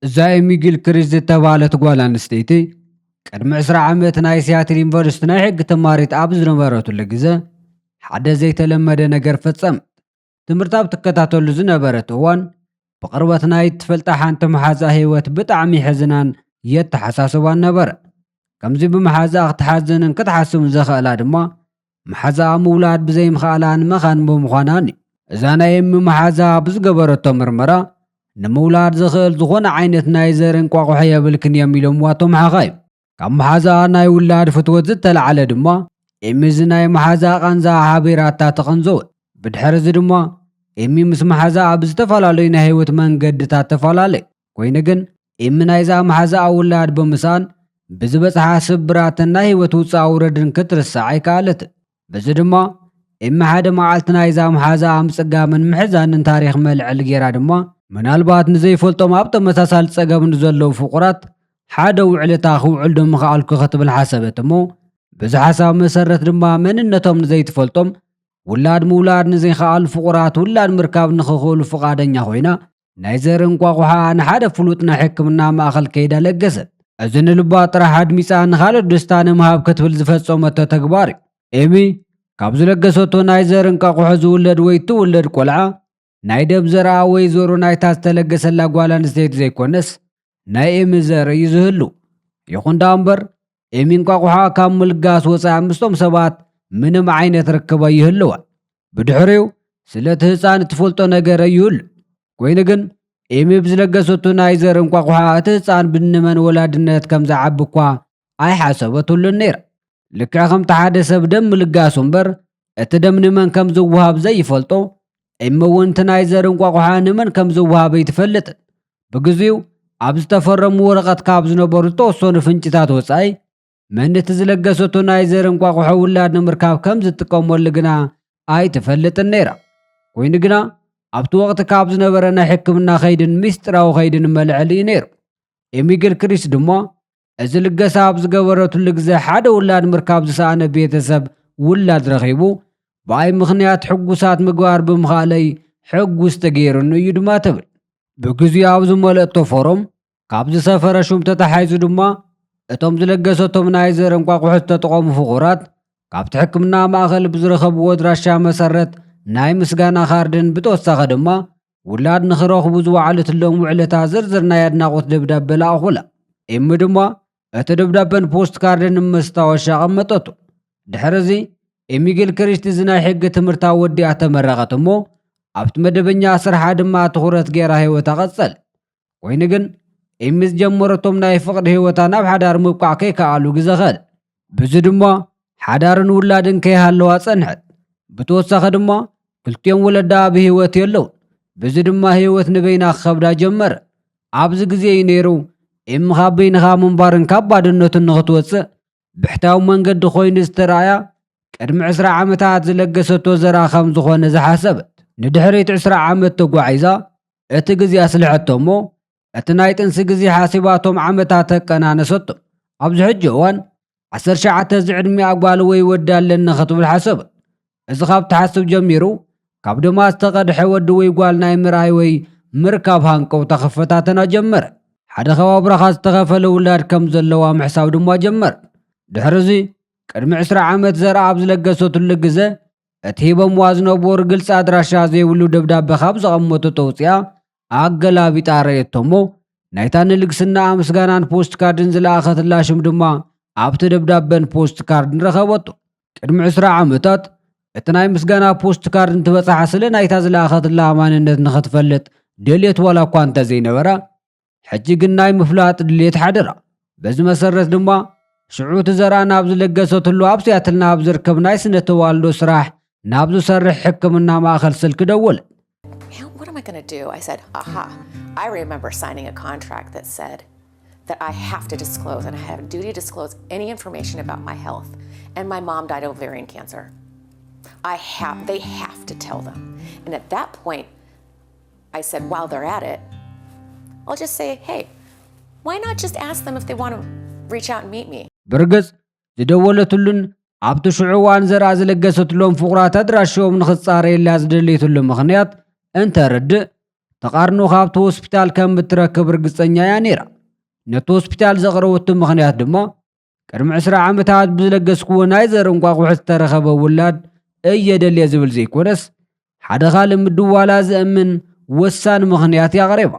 እዛ ኤሚ ጊልክሪስት ዝተባህለት ጓል ኣንስተይቲ ቅድሚ ዕስራ ዓመት ናይ ሲያትል ዩኒቨርሲቲ ናይ ሕጊ ተማሪት ኣብ ዝነበረትሉ ግዜ ሓደ ዘይተለመደ ነገር ፈጸመት። ትምህርቲ ኣብ ትከታተሉ ዝነበረት እዋን ብቕርበት ናይ ትፈልጣ ሓንቲ መሓዛ ህይወት ብጣዕሚ ሕዝናን የተሓሳስባን ነበረ። ከምዚ ብመሓዛ ክትሓዝንን ክትሓስብን ዘኽእላ ድማ መሓዛኣ ምውላድ ብዘይምኽኣላን መኻን ብምዃናን እዩ። እዛ ናይ ኤሚ መሓዛ ብዝገበረቶ ምርመራ ንምውላድ ዘኽእል ዝኾነ ዓይነት ናይ ዘር እንቋቑሖ የብልክን እዮም ኢሎምዋ እቶም ሓኻይም። ካብ መሓዛኣ ናይ ውላድ ፍትወት ዝተላዕለ ድማ ኤሚ እዚ ናይ መሓዛ ቃንዛ ሓቢራታ ተቐንዘወት። ብድሕሪ እዚ ድማ ኤሚ ምስ መሓዛኣ ብዝተፈላለዩ ናይ ህይወት መንገድታት ተፈላለየ። ኮይኑ ግን ኤሚ ናይዛ መሓዛኣ ውላድ ብምሳን ብዝበጽሓ ስብራትን ናይ ህይወት ውጻእ ውረድን ክትርስዕ ኣይከኣለትን። በዚ ድማ ኤሚ ሓደ መዓልቲ ናይዛ መሓዛኣ ምጽጋምን ምሕዛንን ታሪኽ መልዕል ጌራ ድማ ምናልባት ንዘይፈልጦም ኣብ ተመሳሳሊ ጸገም ንዘለዉ ፍቑራት ሓደ ውዕልታ ክውዕል ዶ ምኽኣልኩ ክትብል ሓሰበት እሞ በዚ ሓሳብ መሰረት ድማ መንነቶም ንዘይትፈልጦም ውላድ ምውላድ ንዘይኸኣሉ ፍቑራት ውላድ ምርካብ ንኽኽእሉ ፍቓደኛ ኮይና ናይ ዘር እንቋቑሓ ንሓደ ፍሉጥ ናይ ሕክምና ማእኸል ከይዳ ለገሰት። እዚ ንልባ ጥራሕ ኣድሚጻ ንኻልኦት ደስታ ንምሃብ ክትብል ዝፈጸመቶ ተግባር እዩ። ኤሚ ካብ ዝለገሰቶ ናይ ዘር እንቋቑሖ ዝውለድ ወይ እትውለድ ቆልዓ ናይ ደብ ዘርኣ ወይ ዘሩ ናይታ ዝተለገሰላ ጓል ኣንስተይቲ ዘይኮነስ ናይ ኤሚ ዘር እዩ ዝህሉ። ይኹን ደኣ እምበር ኤሚ እንቋቑሖኣ ካብ ምልጋስ ወጻኢ ምስቶም ሰባት ምንም ዓይነት ርክብ ኣይህልዋን። ብድሕሪኡ ስለ እቲ ህጻን እትፈልጦ ነገር ኣይህሉ። ኮይኑ ግን ኤሚ ብዝለገሰቱ ናይ ዘር እንቋቑሖ እቲ ህጻን ብንመን ወላድነት ከም ዝዓቢ እኳ ኣይሓሰበትሉን ነይራ። ልክዕ ከምቲ ሓደ ሰብ ደም ምልጋሱ እምበር እቲ ደም ንመን ከም ዝወሃብ ዘይፈልጦ ኤሚ እውን እቲ ናይ ዘር እንቋቑሖ ንመን ከም ዝወሃብ ኣይትፈልጥን። ብግዚኡ ኣብ ዝተፈረሙ ወረቐት ካብ ዝነበሩ ዝተወሰኑ ፍንጭታት ወጻኢ መን እቲ ዝለገሰቶ ናይ ዘር እንቋቑሖ ውላድ ንምርካብ ከም ዝጥቀመሉ ግና ኣይትፈልጥን ነይራ። ኮይኑ ግና ኣብቲ ወቕቲ ካብ ዝነበረ ናይ ሕክምና ከይድን ሚስጥራዊ ከይድን መልዕል እዩ ነይሩ። ኤሚ ጊልክሪስት ድማ እዚ ልገሳ ኣብ ዝገበረትሉ ግዜ ሓደ ውላድ ምርካብ ዝሰኣነ ቤተሰብ ውላድ ረኺቡ ብኣይ ምኽንያት ሕጉሳት ምግባር ብምኽኣለይ ሕጉስቲ ገይሩኒ እዩ ድማ ትብል። ብግዚኡ ኣብ ዝመለእቶ ፎረም ካብ ዝሰፈረ ሹም ተታሒዙ ድማ እቶም ዝለገሰቶም ናይ ዘር እንቋቑሖ ዝተጠቐሙ ፍቑራት ካብቲ ሕክምና ማእኸል ብዝረኸብዎ ኣድራሻ መሰረት ናይ ምስጋና ካርድን ብተወሳኺ ድማ ውላድ ንኽረኽቡ ዝወዓለትሎም ውዕለታ ዝርዝር ናይ ኣድናቖት ደብዳበ ለኣኹላ። ኤሚ ድማ እቲ ደብዳበን ፖስት ካርድን መስታወሻ ኣቐመጠቶ። ድሕሪ እዚ ኤሚ ጊልክሪስት እዚ ናይ ሕጊ ትምህርታ ወዲኣ ተመረቐት እሞ ኣብቲ መደበኛ ስርሓ ድማ ትኹረት ገይራ ህይወታ ቀጸለት። ኮይኑ ግን ኤሚ ዝጀመረቶም ናይ ፍቕሪ ህይወታ ናብ ሓዳር ምብቃዕ ከይከኣሉ ግዜ ኸደ። ብዚ ድማ ሓዳርን ውላድን ከይሃለዋ ጸንሐት። ብተወሳኺ ድማ ክልቲኦም ወለዳ ብህይወት የለውን። ብዚ ድማ ህይወት ንበይና ክኸብዳ ጀመረ። ኣብዚ ግዜ እዩ ነይሩ ኤሚ ካብ በይንኻ ምንባርን ካብ ባዶነትን ንኽትወጽእ ብሕታዊ መንገዲ ኮይኑ ዝተራእያ ቅድሚ ዕስራ ዓመታት ዝለገሰቶ ዘርኣ ከም ዝኾነ ዝሓሰበት። ንድሕሪት ዕስራ ዓመት ተጓዒዛ እቲ ግዜ ኣስልሐቶ እሞ እቲ ናይ ጥንሲ ግዜ ሓሲባቶም ዓመታት ተቀናነሰቶ። ኣብዚ ሕጂ እዋን ዓሰርተ ትሽዓተ ዝዕድሚኣ ጓል ወይ ወዲ ኣለኒ ክትብል ሓሰበት። እዚ ካብ ትሓስብ ጀሚሩ ካብ ደማ ዝተቐድሐ ወዲ ወይ ጓል ናይ ምርኣይ ወይ ምርካብ ሃንቀውታ ክፈታተና ጀመረ። ሓደ ከባብራኻ ዝተኸፈለ ውላድ ከም ዘለዋ ምሕሳብ ድማ ጀመረ። ድሕሪ እዚ ቅድሚ ዕስራ ዓመት ዘርኣ ኣብ ዝለገሰትሉ ግዜ እቲ ሂቦምዋ ዝነበሩ ግልፂ ኣድራሻ ዘይብሉ ደብዳበ ካብ ዘቐመጡ ተውፅኣ ኣገላቢጣ ረእየቶ እሞ ናይታ ንልግስና ምስጋናን ፖስት ካርድን ዝለኣኸትላ ሽም ድማ ኣብቲ ደብዳበን ፖስት ካርድን ረኸበቶ። ቅድሚ ዕስራ ዓመታት እቲ ናይ ምስጋና ፖስት ካርድ እንትበጽሓ ስለ ናይታ ዝለኣኸትላ ማንነት ንኽትፈልጥ ድልየት ዋላ እኳ እንተዘይነበራ ሕጂ ግን ናይ ምፍላጥ ድልየት ሓደራ። በዚ መሰረት ድማ ሽዑ እቲ ዘርኣ ናብ ዝለገሰትሉ ኣብ ሲያትል ናብ ዝርከብ ናይ ስነ ተዋልዶ ስራሕ ናብ ዝሰርሕ ሕክምና ማእኸል ስልኪ ደወለ። Man, what am I going to do? I said, aha, I remember signing a contract that said that I have to disclose and I have a duty to disclose any information about my health. And my mom died of ovarian cancer. I have, they have to tell them. And at that point, I said, while they're at it, I'll just say, hey, why not just ask them if they want to reach out and meet me? ብርግጽ ዝደወለትሉን ኣብቲ ሽዑ እዋን ዘርኣ ዝለገሰትሎም ፍቑራት ኣድራሽኦም ንኽጻረየላ ዝደለየትሉ ምኽንያት እንተርድእ ተቓርኖ ካብቲ ሆስፒታል ከም እትረክብ ርግጸኛ እያ ነይራ። ነቲ ሆስፒታል ዘቕረበቱ ምኽንያት ድማ ቅድሚ ዕስራ ዓመታት ብዝለገስክዎ ናይ ዘር እንቋቑሖ ዝተረኸበ ውላድ እየ ደልየ ዝብል ዘይኮነስ፣ ሓደ ካልእ ምድዋላ ዘእምን ወሳኒ ምኽንያት እያ ኣቕሪባ።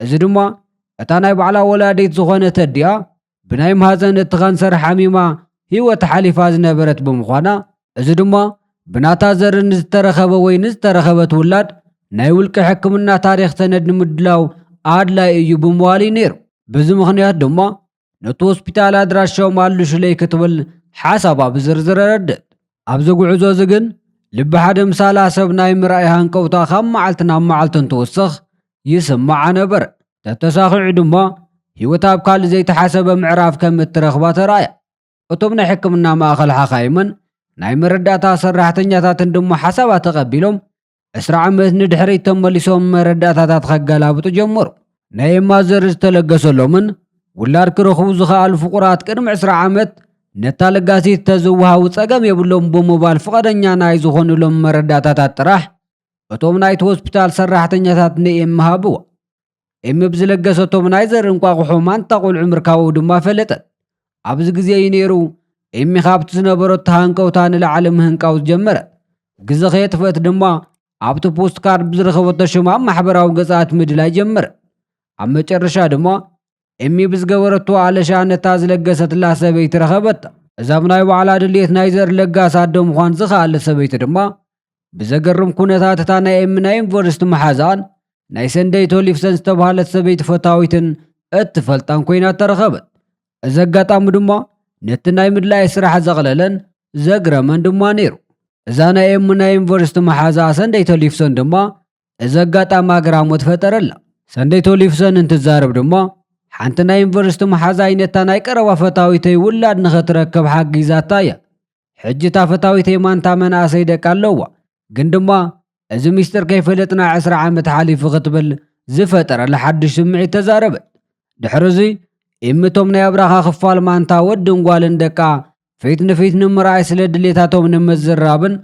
እዚ ድማ እታ ናይ ባዕላ ወላዲት ዝኾነት ኣዲኣ ብናይ ማህፀን እቲ ካንሰር ሓሚማ ህይወት ሓሊፋ ዝነበረት ብምዃና፣ እዚ ድማ ብናታ ዘር ንዝተረኸበ ወይ ንዝተረኸበት ውላድ ናይ ውልቂ ሕክምና ታሪኽ ሰነድ ንምድላው ኣድላይ እዩ ብምባል እዩ ነይሩ። በዚ ምኽንያት ድማ ነቲ ሆስፒታል ኣድራሻኦም ኣልሹለይ ክትብል ሓሳባ ብዝርዝር ኣረድእት። ኣብዚ ጉዕዞ እዚ ግን ልቢ ሓደ ምሳላ ሰብ ናይ ምርኣይ ሃንቀውታ ካብ መዓልቲ ናብ መዓልቲ እንትውስኽ ይስምዓ ነበረ። ተተሳኺዑ ድማ ህይወት ኣብ ካልእ ዘይተሓሰበ ምዕራፍ ከም እትረኽባ ተራእያ። እቶም ናይ ሕክምና ማእኸል ሓኻይምን ናይ መረዳእታ ሰራሕተኛታትን ድማ ሓሳባ ተቐቢሎም ዕስራ ዓመት ንድሕሪት ተመሊሶም መረዳእታታት ከገላብጡ ጀመሩ። ናይ ኤማ ዘር ዝተለገሰሎምን ውላድ ክረኽቡ ዝኸኣሉ ፍቑራት ቅድሚ ዕስራ ዓመት ነታ ለጋሲት ተዝወሃቡ ጸገም የብሎም ብምባል ፍቓደኛ ናይ ዝኾኑሎም መረዳእታታት ጥራሕ እቶም ናይቲ ሆስፒታል ሰራሕተኛታት ንኤም ሃብዎ። ኤም ብዝለገሰቶም ናይ ዘር እንቋቑሖ ማንታ ቆልዑ ምርካቡ ድማ ፈለጠት። ኣብዚ ግዜ እዩ ነይሩ ኤሚ ካብቲ ዝነበረቶ ሃንቀውታ ንላዕሊ ምህንቃው ዝጀመረት። ግዜ ከየጥፈት ድማ ኣብቲ ፖስት ካርድ ብዝረኸበቶ ሽም ኣብ ማሕበራዊ ገጻት ምድላይ ጀመረ። ኣብ መጨረሻ ድማ ኤሚ ብዝገበረቶ ኣለሻ ነታ ዝለገሰትላ ሰበይቲ ረኸበታ። እዛ ብናይ ባዕላ ድሌት ናይ ዘር ለጋስ ኣደ ምዃን ዝኸኣለት ሰበይቲ ድማ ብዘገርም ኩነታት እታ ናይ ኤሚ ናይ ዩኒቨርሲቲ መሓዛን ናይ ሰንደይ ቶሊፍሰን ዝተባህለት ሰበይቲ ፈታዊትን እትፈልጣን ኮይና ተረኸበት። እዚ ኣጋጣሚ ድማ ነቲ ናይ ምድላይ ስራሕ ዘቕለለን ዘግረመን ድማ ነይሩ። እዛ ናይ ኤሚ ናይ ዩኒቨርሲቲ መሓዛ ሰንደይ ቶሊፍሰን ድማ እዚ ኣጋጣሚ ኣግራሞት ፈጠረላ። ሰንደይ ቶሊፍሰን እንትዛረብ ድማ ሓንቲ ናይ ዩኒቨርሲቲ መሓዛይ ነታ ናይ ቀረባ ፈታዊተይ ውላድ ንኸትረከብ ሓጊዛታ እያ። ሕጂ እታ ፈታዊተይ ማንታ መናእሰይ ደቃ ኣለዋ፣ ግን ድማ እዚ ሚስጥር ከይፈለጥና ዕስራ ዓመት ሓሊፉ ክትብል ዝፈጠረላ ሓድሽ ስምዒት ተዛረበት። ድሕሪ እዚ ኤሚ እቶም ናይ ኣብራኻ ክፋል ማንታ ወድን ጓልን ደቃ ፊት ንፊት ንምርኣይ ስለ ድሌታቶም ንምዝራብን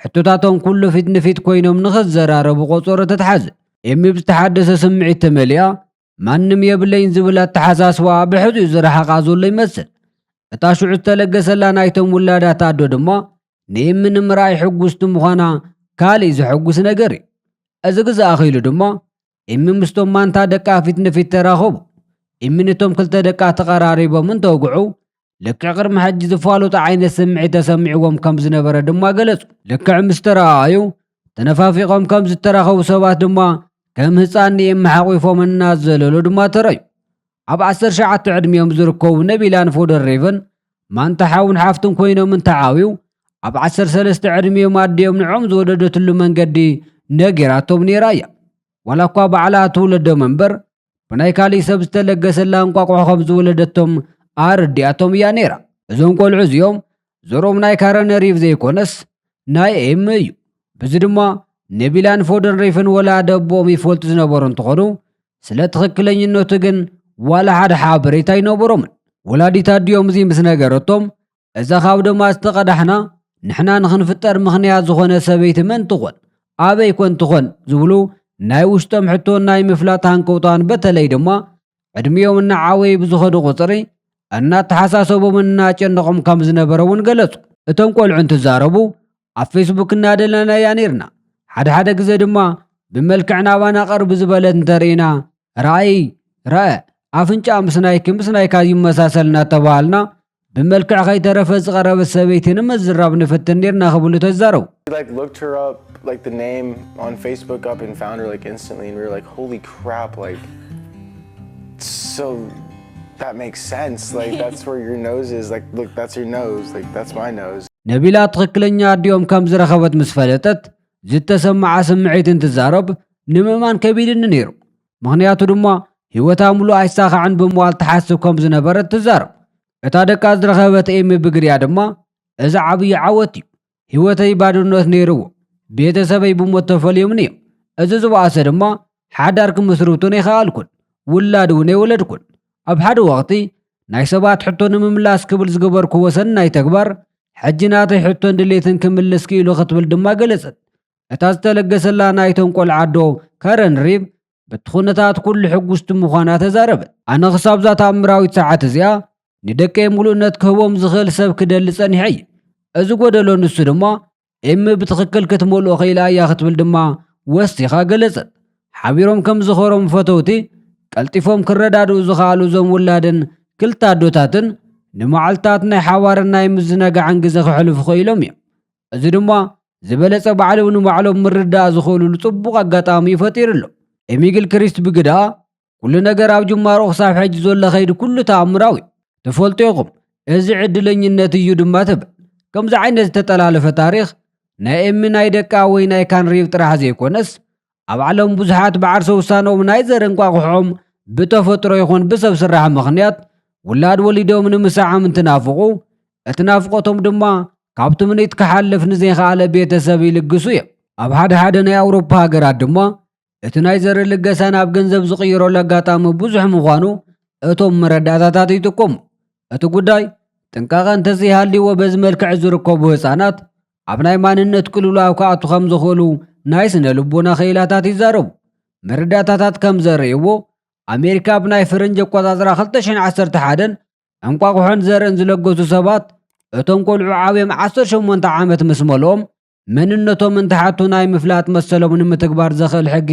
ሕቶታቶም ኩሉ ፊት ንፊት ኮይኖም ንኽዘራረቡ ቆጸሮ ተትሓዘ። ኤሚ ብዝተሓደሰ ስምዒት ተመሊኣ ማንም የብለይን ዝብል ኣተሓሳስባኣ ብሕዚኡ ዝረሓቓ ዘሎ ይመስል። እታ ሽዑ ዝተለገሰላ ናይቶም ውላዳት ኣዶ ድማ ንኤሚ ንምርኣይ ሕጉስቲ ምዃና ካሊእ ዘሐጉስ ነገር እዩ። እዚ ግዜ ኣኺሉ ድማ ኤሚ ምስቶም ማንታ ደቃ ፊት ንፊት ተራኸቡ። ኤሚ ነቶም ክልተ ደቃ ተቐራሪቦም እንተወግዑ ልክዕ ቅድሚ ሕጂ ዝፋለጡ ዓይነት ስምዒት ተሰሚዕዎም ከም ዝነበረ ድማ ገለጹ። ልክዕ ምስ ተረኣኣዩ ተነፋፊቖም ከም ዝተራኸቡ ሰባት ድማ ከም ህፃን ንኤሚ ሓቒፎም እናዘለሉ ድማ ተረዩ። ኣብ ዓሰርተ ትሽዓተ ዕድሚኦም ዝርከቡ ነቢላን ፎደር ሬቨን ማንታ ሓውን ሓፍትን ኮይኖም እንተዓብዩ ኣብ ዓሰርተ ሰለስተ ዕድሚኦም ኣዲኦም ንዖም ዝወለደትሉ መንገዲ ነጊራቶም ነይራ እያ። ዋላ እኳ ባዕላ ትውለዶም እምበር ብናይ ካሊእ ሰብ ዝተለገሰላ እንቋቑሖ ከም ዝወለደቶም ኣረዲኣቶም እያ ነይራ። እዞም ቆልዑ እዚኦም ዘርኦም ናይ ካረን ሪቭ ዘይኮነስ ናይ ኤም እዩ። በዚ ድማ ነቢላን ፎደን ሬቨን ወላ ደቦኦም ይፈልጡ ዝነበሩ እንትኾኑ ስለ ትኽክለኝነቱ ግን ዋላ ሓደ ሓበሬታ ኣይነበሮምን። ወላዲት ኣዲኦም እዚ ምስ ነገረቶም እዛ ካብ ደማ ዝተቐዳሕና ንሕና ንኽንፍጠር ምኽንያት ዝኾነ ሰበይቲ መን ትኾን ኣበይ ኮን ትኾን ዝብሉ ናይ ውሽጦም ሕቶን ናይ ምፍላጥ ሃንቀውታን በተለይ ድማ ዕድሚኦም እናዓበዩ ብዝኸዱ ቁፅሪ እናተሓሳሰቦምን እናጨነቖም ከም ዝነበረ እውን ገለጹ። እቶም ቆልዑ እንትዛረቡ ኣብ ፌስቡክ እናደለናያ ነይርና። ሓደ ሓደ ግዜ ድማ ብመልክዕ ናባና ቅርብ ዝበለት እንተርኢና ረኣይ ረኣ ኣፍንጫ ምስ ናይኪ ምስ ናይካ ይመሳሰል እናተባሃልና ብመልክዕ ከይተረፈ ዝቐረበት ሰበይቲ ንምዝራብ ንፍትን ነይርና ክብሉ ተዛረቡ። Like looked her up, like the name on Facebook up and found her like instantly and we were like, holy crap, like so that makes sense. Like that's where your nose is. Like look, that's your nose. Like that's my nose. ነቢላ ትኽክለኛ ኣዲኦም ከም ዝረኸበት ምስ ፈለጠት ዝተሰምዓ ስምዒት እንትዛረብ ንምእማን ከቢድኒ ነይሩ። ምኽንያቱ ድማ ህይወታ ምሉእ ኣይሳኻዕን ብምባል ትሓስብ ከም ዝነበረት ትዛረብ። እታ ደቃ ዝረኸበት ኤሚ ብግዲኣ ድማ እዚ ዓብዪ ዓወት እዩ። ህይወተይ ባዶነት ነይርዎ። ቤተሰበይ ብሞት ተፈልዮምኒ እዮም። እዚ ዝበኣሰ ድማ ሓዳር ክምስርቱን ኣይኸኣልኩን። ውላድ እውን ኣይወለድኩን። ኣብ ሓደ ወቕቲ ናይ ሰባት ሕቶ ንምምላስ ክብል ዝገበርክዎ ሰናይ ተግባር ሕጂ ናተይ ሕቶን ድሌትን ክምልስ ክኢሉ ክትብል ድማ ገለጸት። እታ ዝተለገሰላ ናይቶም ቆልዓ ኣዶ ካረን ሪቭ በቲ ኩነታት ኩሉ ሕጉስቲ ምዃና ተዛረበት። ኣነ ክሳብ እዛ ተኣምራዊት ሰዓት እዚኣ ንደቀይ ምሉእነት ክህቦም ዝኽእል ሰብ ክደሊ ጸኒሐ እየ። እዚ ጎደሎ ንሱ ድማ ኤሚ ብትኽክል ክትመልኦ ኽኢላ እያ ክትብል ድማ ወሲኻ ገለጸት። ሓቢሮም ከም ዝኸሮም ፈተውቲ ቀልጢፎም ክረዳድኡ ዝኸኣሉ እዞም ውላድን ክልተ ኣዶታትን ንመዓልታት ናይ ሓባርን ናይ ምዝነጋዕን ግዜ ክሕልፉ ኽኢሎም እዮም። እዚ ድማ ዝበለጸ ባዕሎም ንባዕሎም ምርዳእ ዝኽእሉሉ ጽቡቕ ኣጋጣሚ እዩ ፈጢሩሎም። ኤሚግል ክሪስት ብግዳ ኩሉ ነገር ኣብ ጅማሮ ክሳብ ሕጂ ዘሎ ኸይዲ ኩሉ ተኣምራዊ እዩ። ትፈልጡ ኢኹም፣ እዚ ዕድለኝነት እዩ ድማ ትብል። ከምዚ ዓይነት ዝተጠላለፈ ታሪኽ ናይ ኤሚ ናይ ደቃ ወይ ናይ ካንሪቭ ጥራሕ ዘይኮነስ ኣብ ዓለም ብዙሓት ብዓርሰ ውሳኖም ናይ ዘር እንቋቑሖም ብተፈጥሮ ይኹን ብሰብ ስራሕ ምኽንያት ውላድ ወሊዶም ንምስዓም እንትናፍቑ እቲ ናፍቆቶም ድማ ካብ ትምኒት ክሓልፍ ንዘይኸኣለ ቤተሰብ ይልግሱ እዮም። ኣብ ሓደ ሓደ ናይ ኣውሮፓ ሃገራት ድማ እቲ ናይ ዘርኢ ልገሳ ናብ ገንዘብ ዝቕይረሉ ኣጋጣሚ ብዙሕ ምዃኑ እቶም መረዳእታታት ይጥቀሙ። እቲ ጉዳይ ጥንቃቐ እንተዘይሃልይዎ በዚ መልክዕ ዝርከቡ ህፃናት ኣብ ናይ ማንነት ቅልውላው ክኣቱ ከም ዝኽእሉ ናይ ስነ ልቦና ክኢላታት ይዛረቡ። መረዳእታታት ከም ዘርእይዎ ኣሜሪካ ብናይ ፈረንጂ ኣቆፃፅራ ክልተ ሽሕን ዓሰርተ ሓደን እንቋቑሖን ዘርእን ዝለገሱ ሰባት እቶም ቆልዑ ዓብዮም ዓሰርተ ሸሞንተ ዓመት ምስ መልኦም መንነቶም እንተሓቱ ናይ ምፍላጥ መሰሎም ንምትግባር ዘኽእል ሕጊ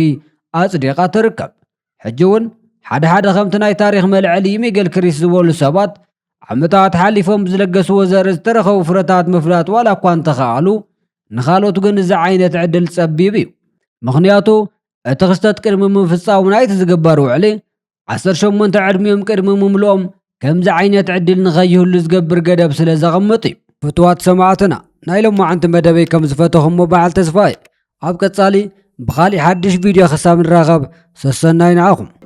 ኣጽዲቓ ትርከብ። ሕጂ እውን ሓደ ሓደ ከምቲ ናይ ታሪኽ መልዐሊ ሚጌል ክሪስ ዝበሉ ሰባት ዓመታት ሓሊፎም ብዝለገስዎ ዘርኢ ዝተረኸቡ ፍረታት ምፍላጥ ዋላ እኳ እንተኸኣሉ ንኻልኦት ግን እዚ ዓይነት ዕድል ጸቢብ እዩ። ምኽንያቱ እቲ ክስተት ቅድሚ ምፍጻሙ ናይቲ ዝግበር ውዕሊ ዓሰርተ ሸሞንተ ዕድሚኦም ቅድሚ ምምልኦም ከምዚ ዓይነት ዕድል ንኸይህሉ ዝገብር ገደብ ስለ ዘቐምጥ እዩ። ፍትዋት ሰማዕትና ናይ ሎማዓንቲ መደበይ ከም ዝፈተኹሞ በዓል ተስፋ እየ። ኣብ ቀጻሊ ብኻሊእ ሓድሽ ቪድዮ ክሳብ ንራኸብ ሰሰናይ ንዓኹም።